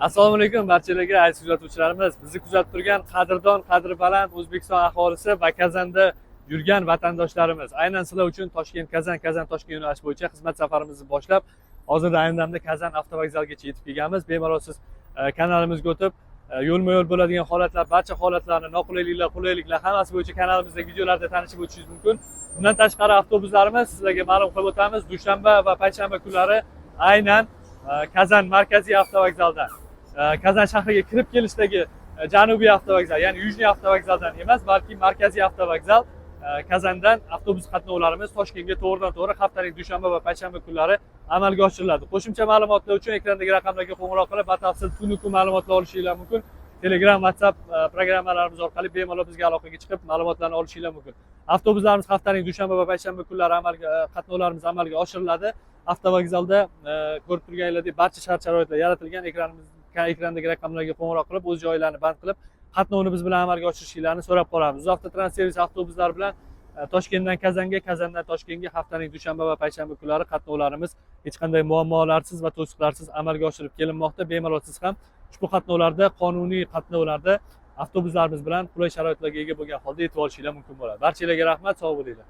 Assalomu alaykum barchalarga, aziz kuzatuvchilarimiz. Bizni kuzatib turgan qadrdon, qadri baland O'zbekiston aholisi va Kazanda yurgan vatandoshlarimiz. Aynan sizlar uchun Toshkent Kazan, Kazan Toshkent yo'nalishi bo'yicha xizmat safarimizni boshlab, hozirda ayni damda Kazan avtovokzaligacha yetib kelganmiz. Bemalol siz kanalimizga o'tib, yo'lma-yo'l bo'ladigan holatlar, barcha holatlarni, noqulayliklar, qulayliklar, hammasi bo'yicha kanalimizdagi videolarda tanishib o'tishingiz mumkin. Bundan tashqari, avtobuslarimiz, sizlarga ma'lum qilib o'tamiz, dushanba va payshanba kunlari aynan Kazan markaziy avtovokzaldan, Kazan shahriga kirib kelishdagi janubiy avtovokzal, ya'ni Южный avtovokzaldan emas, balki markaziy avtovokzal Kazandan avtobus qatnovlarimiz Toshkentga to'g'ridan to'g'ri haftaning dushanba va payshanba kunlari amalga oshiriladi. Qo'shimcha ma'lumotlar uchun ekrandagi raqamlarga qo'ng'iroq qilib, batafsil tunu kun ma'lumotlar olishinglar mumkin. Telegram, WhatsApp programmalarimiz orqali bemalol bizga aloqaga chiqib, ma'lumotlarni olishinglar mumkin. Avtobuslarimiz haftaning dushanba va payshanba kunlari amalga qatnovlarimiz amalga oshiriladi. Avtovokzalda ko'rib turganinglardek, barcha shart sharoitlar yaratilgan. Ekrandagi raqamlarga qo'ng'iroq qilib, o'z joylarini band qilib, qatnovni biz bilan amalga oshirishinglarni so'rab qolamiz. UzAvtoTranS avtobuslari bilan Toshkentdan Kazanga, Kazandan Toshkentga haftaning dushanba va payshanba kunlari qatnovlarimiz hech qanday muammolarsiz va to'siqlarsiz amalga oshirib kelinmoqda. Bemalol siz ham ushbu qatnovlarda, qonuniy qatnovlarda avtobuslarimiz bilan qulay sharoitlarga ega bo'lgan holda yetib olishinglar mumkin bo'ladi. Barchalarga rahmat, sog' bo'linglar.